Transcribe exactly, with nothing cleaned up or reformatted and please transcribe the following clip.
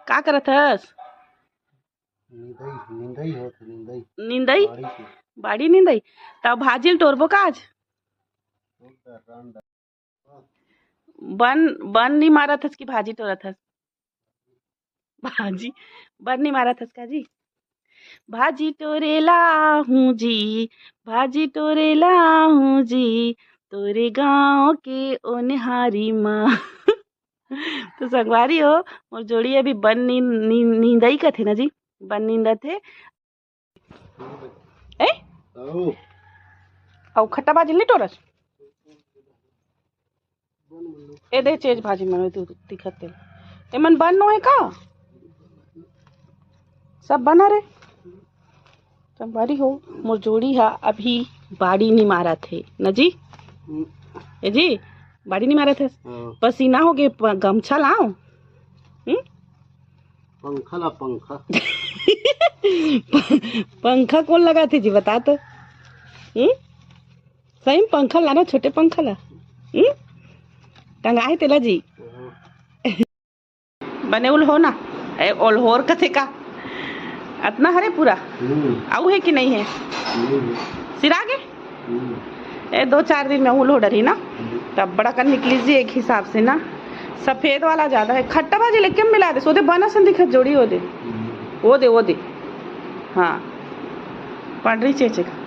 का करत हस? निंदई, निंदई होत हे, निंदई। निंदई? बाड़ी के। बाड़ी निंदई? त भाजी ल टोरबो का आज? बन, बन नी मारत हस कि भाजी टोरत हस? भाजी, बन नी मारत हस का जी? भाजी टोरे ला आहूँ जी, भाजी टोरे ला आहूँ जी, तोरे गाँव के ओन्हारी मा। तो संगवारी हो, मोर जोड़ी अभी बन नी-, नी-, नींदई कथे ना जी, बन नींदत हे। ए? अउ खट्टा भाजी नी टोरस? ए दे चेज भाजी में तू दिखत तेल। एमन बन नो हे का? सब बना रे। संगवारी हो, मोर जोड़ी हा अभी बाड़ी नी मारत हे, न जी? हम्म। ए जी, बाड़ी नी मारत हे। हाँ। पसीना हो गे, प-, गमछा लाओ। हम्म? पंखा ला, पंखा। पंखा कोन लगाथे जी, बता तो? हम्म? सही में पंखा लाना, छोटे पंखा ला। हम्म? टंगाए तेला जी। हाँ। बने उल्हो ना, ए, ओल्होर कथे का? अतना हरे पूरा? हम्म। अउ हे कि नहीं हे? नहीं हे। सिरा गे? हम्म। ए, दो चार दिन में उल्हो डरही ना, हम्म। तब बड़ा कन निकली जी एक हिसाब से ना। सफेद वाला ज्यादा हे, खट्टा भाजी लेके मिला दे, सोदे बना सन दिखत जोड़ी ओ दे। हम्म। ओ दे, ओ दे। हाँ, पंडरी चेचे का।